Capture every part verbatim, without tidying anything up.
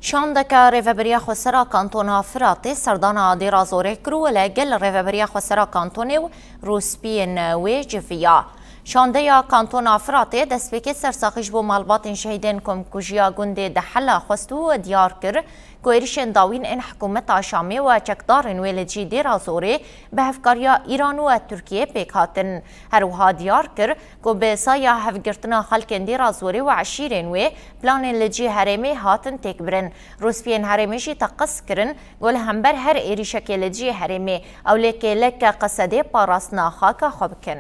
Şandeke Rêveberiya Xwesera Kantona Firatê serdana Dêra Zorê kir û li gel Rêveberiya Xwesera Kantonê û rûspiyên wê civiya. Şandeya Kantona Firatê destpêkê sersaxî ji bo malbatên şehîdên komkujiya gundê Dehela xwest û diyar kir ku êrişên dawîn ên hikûmeta Şamê û çekdarên wê li dijî Dêra Zorê bi hevkariya Îran û Tirkiyê pêk hatin. Her wiha diyar kir ku bi saya hevgirtina xelkên Dêra Zorê û eşîrên wê, planên li cî herêmê hatin têkbirin. Rûspiyên herêmê jî teqez kirin ku li hember her êrîşekê li cî herêmê ew lê kêleke Qesedê parastina xaka xwe bikin.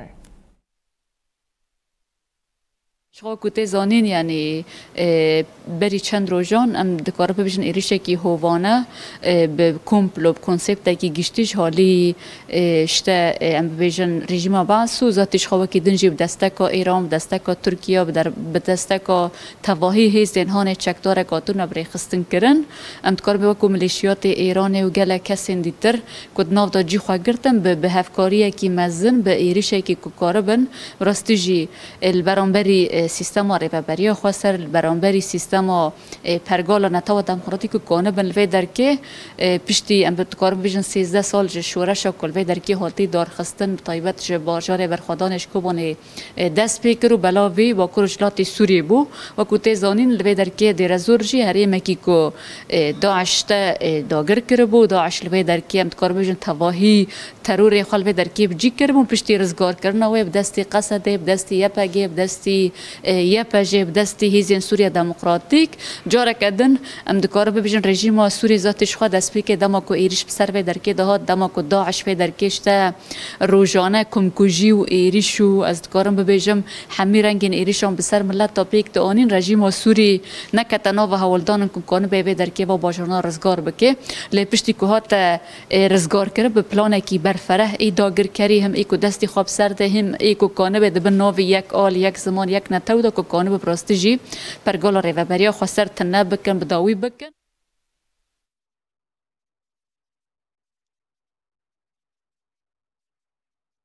Ji xwe ku tê zanîn, yanî, e, berî çend rojan em dikarin bibêjin êrîşekî hovane, e, bi komplo, bi konseptekî giştî ji halî, e, işte, e, em bibêjin rejîma Baas û zatî ji xwe wekî din jî bi desteka Îran, bi desteka Tirkiye, bi der-, bi desteka tevahî hêzên hanê çekdarek hatine bi rêxistin kirin. Em dikarin wekû milîşiyatê Îranê û gelek kesên dîtir ku di nav de cî xwe girtin, bi, bi hevkariyekî mezin, bi êrişekî ku karibin, rastî jî, e, li beramberî, e, sîstema rêveberiya xweser, li beramberî sîstema, e, pergala netewa demokratîk ku kanibin li vê derkê, e, piştî em dikarin bibêjin sêzdeh sal ji şoreşa ku li vê derkê hatî darxistin, bi taybet ji bajarê berxwedanê ji Kobanê, e, dest pê kir û bela vî Bakur û Rojhilatê Sûriyê bû. Wekû tê zanîn, li vê derkê Dêrezor jî herêmekî ku, e, DAIŞ te, e, dagir kiribû. DAIŞ li vê derkê, em dikarin bibêjin, tevahî terorê xwe li vê derkê bi cî kiribû. Piştî rizgarkirina wê bi destî Qesedê, bi destî Y P G, bi destî, e, Y P J, bi destî Hêzên Sûriya Demokratîk. Careke din em dikarin bibêjin, rejîma Sûriyê zatî ji xwe destpêkê dema ku êrîş bi ser vê derkê dihat, dema ku DAIŞ vê derkê işte rojane komkujî û êrîş û, ez dikarim bibêjim, hemî rengên êrîşan bi ser mileta pêk dianîn, rejîma Sûrî nekete nava hewldanan ku kanibe vê derkê va bajarana rizgar bike. Lê piştî ku hate, e, rizgarkirin bi planekî berfereh, ê dagirkerî him ê ku destî xwe bi ser de, him ê ku kanibe di bin navê yek al, yek ziman, yek netew de ku kanibe bi rastî jî pergala rêveberiya xweser tune bikin, bi dawî bikin.